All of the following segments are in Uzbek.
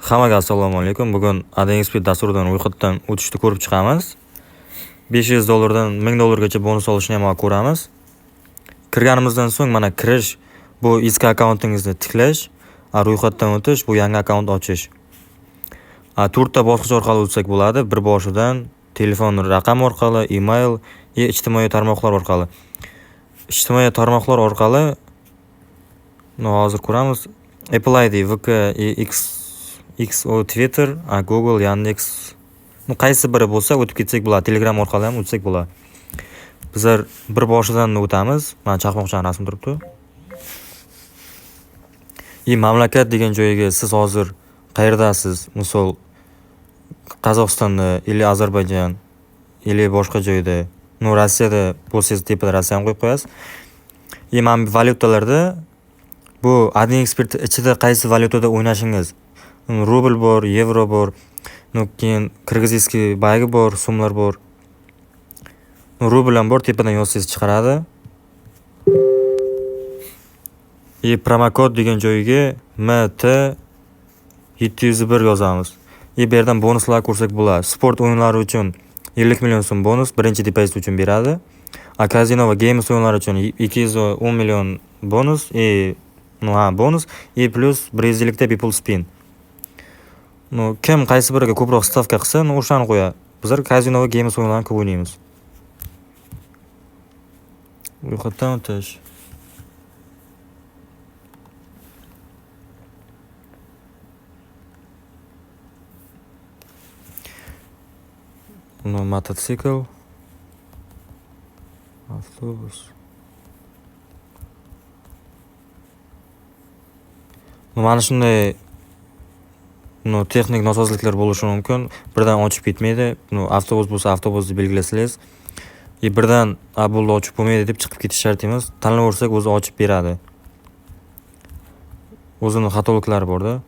Hammaga assalomu alaykum. Bugun AdExpert dasturidan ro'yxatdan o'tishni ko'rib chiqamiz. 500 dollardan 1000 dollargacha bonus olishni ham ko'ramiz. Kirganimizdan so'ng mana kirish bu eski akkauntingizni tiklash, ro'yxatdan o'tish bu yangi akkaunt ochish. To'rtta bosqich orqali o'tsak bo'ladi. Bir boshidan telefon raqam orqali, email va ijtimoiy tarmoqlar orqali. Ijtimoiy tarmoqlar orqali hozir ko'ramiz. Apple ID, VK, X, XO, Twitter, Google, Yandex. Qaysi biri bo'lsa o'tib ketsak bo'ladi. Telegram orqali ham o'tsak bo'ladi. Bizlar bir boshidan o'tamiz. Mana chaqmoqchani rasmi turibdi. Mamlakat degan joyiga siz hozir qayerdasiz? Misol Qozog'istonda или Ozarbayjon или boshqa joyda. Rossiyada bo'lsangiz tepada Rossiyani qo'yib qo'yasiz. Mana bu valyutalarda bu AdExpert ichida qaysi valyutada o'ynashingiz. Rubl bor, yevro bor, keyin kirgizskiy bagi bor, so'mlar bor. Rubl ham bor, tepadan yozsangiz chiqaradi. Promokod degan joyiga MT 701 yozamiz. Bu yerdan bonuslar ko'rsak bo'ladi. Sport o'yinlari uchun 50 million so'm bonus birinchi depozit uchun beradi. Kazino va games o'yinlari uchun 210 million bonus bonus plus 150 ta bepul spin. Kim qaysi biriga ko'proq stavka qilsa, o'shani qo'yadi. Bizlar kazino va games o'yinlarini ko'p o'ynaymiz. Ro'yxatdan o'tish. Mototsikl, avtobus. Mana shunday texnik nosozliklar bo'lishi mumkin. Birdan ochib ketmaydi. Avtobus bo'lsa avtobusni belgilasangiz, birdan bo'ldi ochib bo'lmaydi deb chiqib ketish shart emas. Tanlaversak o'zi ochib beradi. O'zini xatoliklari bor-da.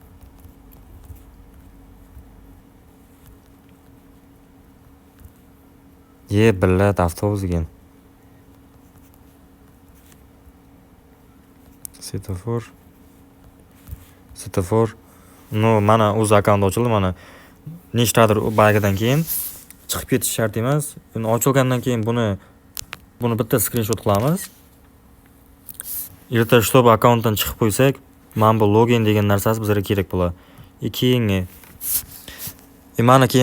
Billat avtobus ekan. Svetofor. Svetofor. Mana o'zi akkaunt ochildi, mana nechtadir bagidan keyin chiqib ketish shart emas. Endi ochilgandan keyin buni bitta skrinshot qilamiz. Erta shtob akkauntdan chiqib qo'ysak, mana bu login degan narsasi bizga kerak bo'ladi. Keyingi mana keyin